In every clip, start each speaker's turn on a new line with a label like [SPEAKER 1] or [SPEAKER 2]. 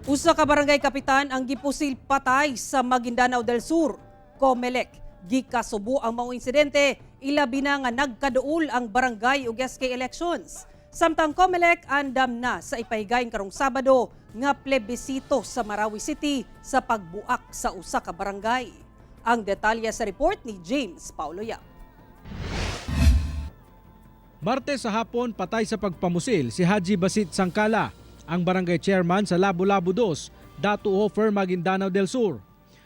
[SPEAKER 1] Usa ka barangay kapitan ang gipusil patay sa Maguindanao del Sur. Comelec gikasubo ang maong insidente, ilabi na nga nagkaduol ang barangay ug SK elections. Samtang Comelec andam na sa ipahigayon karong Sabado nga plebisito sa Marawi City sa pagbuak sa usa ka barangay. Ang detalye sa report ni James Paulo Yap.
[SPEAKER 2] Martes sa hapon, patay sa pagpamusil si Haji Basit Sangkala, ang barangay chairman sa Labo-Labo 2, Datu Hofer, Maguindanao del Sur.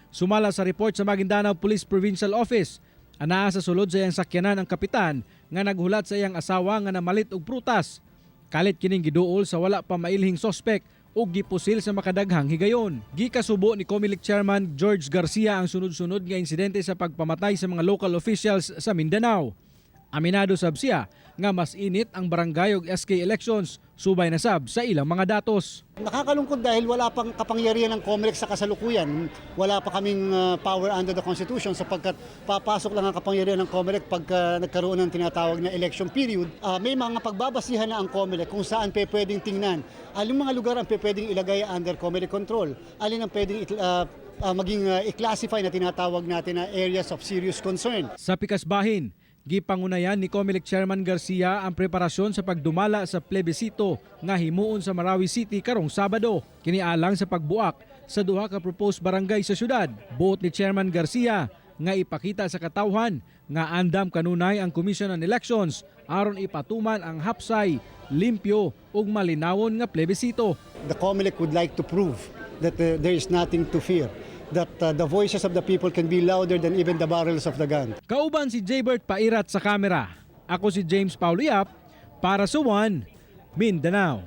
[SPEAKER 2] Sumala sa report sa Maguindanao Police Provincial Office, anaa sa sulod sa iyang sakyanan ang kapitan nga naghulat sa iyang asawa nga namalit og prutas. Kalit kining giduol sa wala pa mailhing sospek ug gipusil sa makadaghang higayon. Gikasubo ni Comelec Chairman George Garcia ang sunod-sunod nga insidente sa pagpamatay sa mga local officials sa Mindanao. Aminado sab siya nga mas init ang barangay ug SK elections, subay na sab sa ilang mga datos.
[SPEAKER 3] Nakakalungkot dahil wala pang kapangyarihan ng COMELEC sa kasalukuyan. Wala pa kaming power under the Constitution sapagkat papasok lang ang kapangyarihan ng COMELEC pagka nagkaroon ng tinatawag na election period. May mga pagbabasihan na ang COMELEC kung saan pe pwedeng tingnan. Alin mga lugar ang pe pwedeng ilagay under COMELEC control? Alin ang pwedeng maging i-classify na tinatawag natin na areas of serious concern?
[SPEAKER 2] Sa pikasbahin, gipangunayan ni Comelec Chairman Garcia ang preparasyon sa pagdumala sa plebisito nga himuon sa Marawi City karong Sabado. Kini alang sa pagbuak sa duha ka proposed barangay sa syudad. Buot ni Chairman Garcia nga ipakita sa katawhan nga andam kanunay ang Commission on Elections aron ipatuman ang hapsay, limpyo ug malinawon nga plebisito.
[SPEAKER 3] The COMELEC would like to prove that there is nothing to fear, that the voices of the people can be louder than even the barrels of the gun.
[SPEAKER 2] Kauban si Jaybert Pairat sa kamera. Ako si James Paulo Yap para sa One Mindanao.